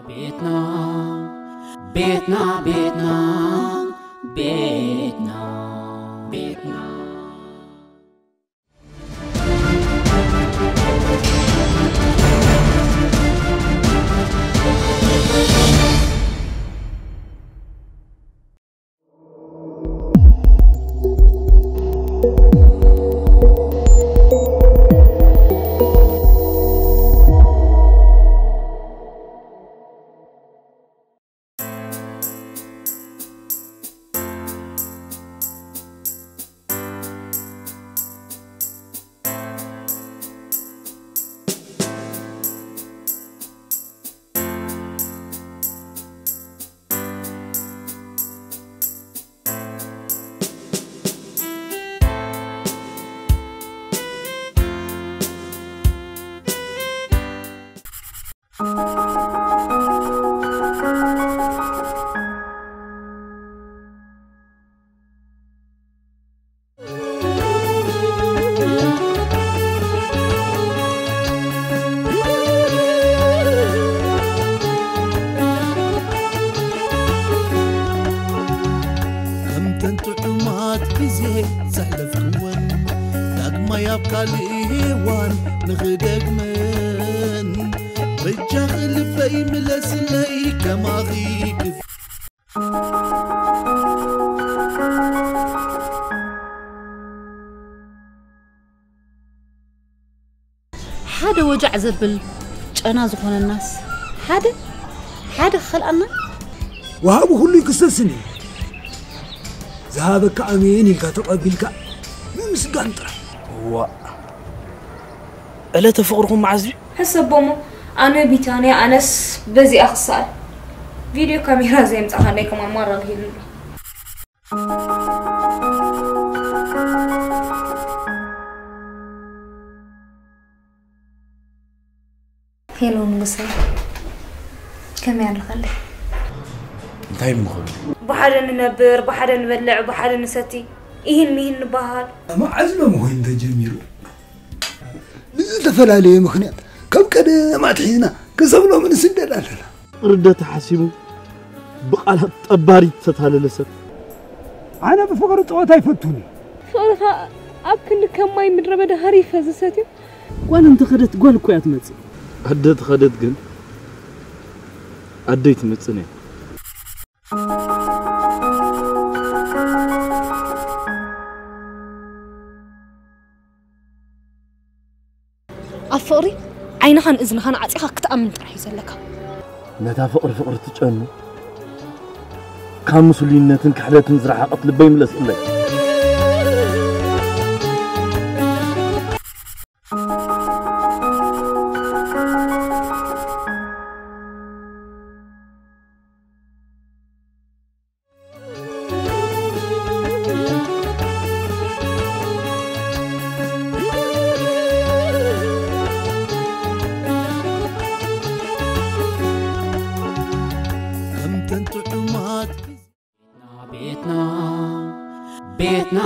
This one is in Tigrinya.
ቤትና ቤትና ቤትና ቤትና ቤትና ከምተን ጥዑማት ግዜ ዘሕለፍክወን ዳግማይ ኣብ ካልእ ሄዋን ንኽደግመን በጃኺ ልበይ ምለስለይ ከማኺ ክፍ ሓደ ወጃዕ ዘብል ጨና ዝኾነናስ ሓደ ሓደ ክኸልኣና ወሃቢ ኩሉ ይክሰስን እዩ። ዝሃበካ ኣሜን ኢልካ ተቐቢልካ ምምስጋን ጥራሕ። ዋእ ዕለተ ፍቕርኹም መዓዝ ድዩ? ሕሰቦሞ ኣነ ቢታንያ ኣነስ በዚኣ ክሰኣል ቪድዮ ካሜራ ዘየምጻኻለይ ከም ኣማራጺ ሂብኒ። ሄሎ ንጉሰይ ከመይ ኣለኻለይ? እንታይ ምኾነ? ብሓደ ንነብር፣ ብሓደ ንበልዕ፣ ብሓደ ንሰቲ፣ ኢሂን ሚሂን ንበሃል። መዓዝ ሎሚ ኮይኑ ተጀሚሩ? ብዝተፈላለየ ምኽንያት ካብ ቀደም ኣትሒዝና ክሳብ ሎሚ ንስደድ ኣለና። ፍቕሪ ተሓሲቡ ብቓላት ጠባሪት ዝተታለለ ሰብ። ኣነ ብፍቕሪ ጸወታ ኣይፈቱን እየ። ፍቕሪ ኸኣ ኣብ ክንዲ ከም ማይ ምድረ በዳ ሃሪፈ ዝሰትዮ። ጓል እንተኸደት ጓል እኮ እያ ትመጽእ። ኣደ ተኸደት ግን ኣደይ ትመጽእ ነያ። ኣብ ፍቕሪ ዓይንኻን እዝንኻን ዓጺኻ ክትኣምን ጥራሕ እዩ ዘለካ። ነታ ፍቕሪ ፍቕሪ ትጨኑ ካብ ምስሉይነትን ክሕደትን ዝረሓቐት ልበይ ምለስለይ። ቤትና ቤትና